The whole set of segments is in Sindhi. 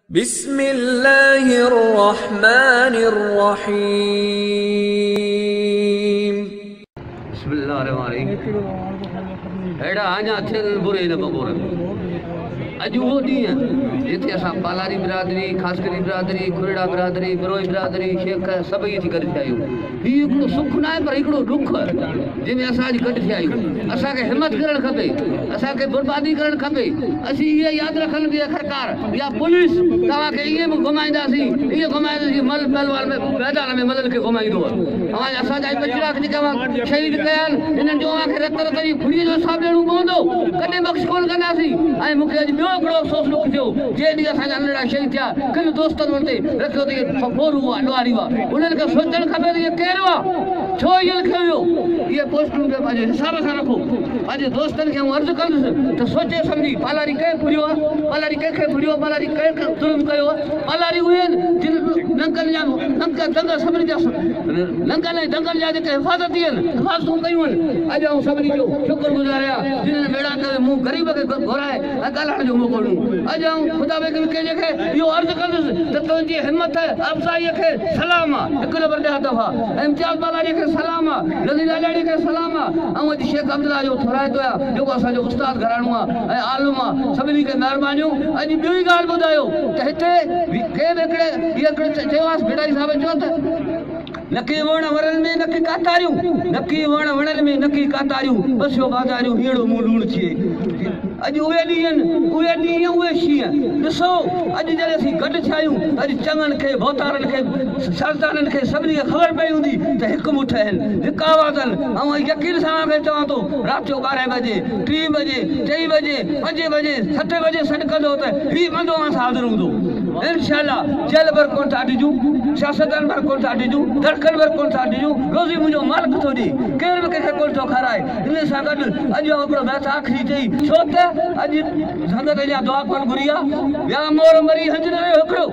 بسم الله الرحمن الرحيم. بسم الله الرحمن الرحيم. اهڙا آڃا ٿين بري نه ببور. اڄ اهو ڏينهن جتي اسان پالاري برادري، خاصخيلي برادري، کورڙا برادري، بروهي برادري، شيخ سڀئي اچي گڏ ٿيا آهيون. هي هڪڙو سک نه آهي پر هڪڙو ڏک جنهن ۾ اسان اڄ گڏ ٿيا آهيون. اسان کي همت ڪرڻ کپي، اسان کي بربادي ڪرڻ کپي. اسين اهي ياد رکن ته سرڪار يا پوليس توهان کي ائين به گهمائينداسين، ائين گهمائينداسين مل پهلوان ۾ ميدان ۾ ملن کي گهمائيندو آهي. اوهان جا اسان جا ٻچڙا جيڪي اوهان شهيد ڪيا آهن انهن جو اوهان کي رت رت جي ڦڙي جو حساب ڏيڻو پوندو. ڪڏهن بخش ڪونه ڪنداسين. ۽ مون کي اڄ ٻيو هڪڙو افسوس ڏک ٿيو جنهن ڏينهن اسان جا ننڍڙا شهيد ٿيا ڪن دوستن ان تي رکيو ته اهي ڦورو هئا، ڏوهاري هئا. انهن کي سوچڻ کپي ته اهي ڪير هئا، ڇو ائين لکيو ويو. اهي پوسٽون کي پنهنجي حساب سان رکو. پنهنجي دوستن کي آئون عرض ڪندس ته سوچي سمجهي پالاري ڪنهن ڦريو آهي، پالاري ڪنهن کي ڦريو آهي، پالاري ڪنهن کي ظلم ڪيو آهي. پالاري اهي آهن جن ننگن جا ننگ دنگ سڀني جا ننگن ۽ دنگن جا جيڪي حفاظتي آهن حفاظتون ڪيون آهن. اڄ آئون سڀني جو شڪر گذار آهيان جن هن ميڙاڪي ۾ مون غريب کي گهرائي ۽ ڳالهائڻ جو موقعو ڏنو. اڄ آئون خدا بيگ وڪيجي کي اهو عرض ڪندس ته تنهنجي همت افزائيء کي سلام آ، هڪ نمبر ڏهه دفعا امتياز بالاريء کي سلام آ، نذير الاڙي کي سلام آ. آئون اڄ شيخ عبدالله جو ٿورائتو آهيان جيڪو اسان جو استاد گهراڻو آ ۽ عالم آ. سڀني کي مهربانيون. اڄ ٻيو ئي ڳالهه ٻڌايو ته هتي ڪنهن به هڪڙي اهو هڪڙو چيومانس ڀٽائي صاحب چيو ته. نڪي وڻ ورن ۾ نڪي ڪاتاريون، نڪي وڻ وڻن ۾ نڪي ڪاتاريون، بسيو بازاريون هينئڙو مون لوڻ ٿئي. اڄ اهي ڏينهن، اهي ڏينهن اهي شينهن. ڏسو اڄ جڏهن اسين گڏ ٿيا آهيون ته اڄ چڱن کي، ڀوتارن کي، سياستدانن کي سڀني کي خبر پئي هوندي ته هڪ مٺ آهن، هڪ آواز آهن. آئون يقين سان اوهان کي چوان ٿو رات جو ٻارهين بجي، ٽين بجي، چئين بجي، پنجين بجي، ستين بجي سڏ ڪندو ته هي بندو اوهان سان حاضر هوندو. انشاء الله جيل ڀر ڪونه ٿا ڊڄون، سياستدان ڀر ڪونه ٿا ڊڄون، دڙڪن ڀر ڪونه ٿا ڊڄون، روزي منهنجو مالڪ ٿو ڏئي، ڪير به ڪنهن کي ڪونه ٿو کارائي. انهي سان گڏ اڄ آئون هڪڙو بيت آخري چئي، ڇو ته اڄ سنگت اڃا دعا ڪونه گهري آ، ويا مور مري هنج نه رهيو هڪڙو،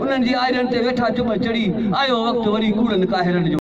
انهن جي آئرن تي ويٺا چٻ چڙهي، آيو وقت وري ڪوڙن قاهرن جو.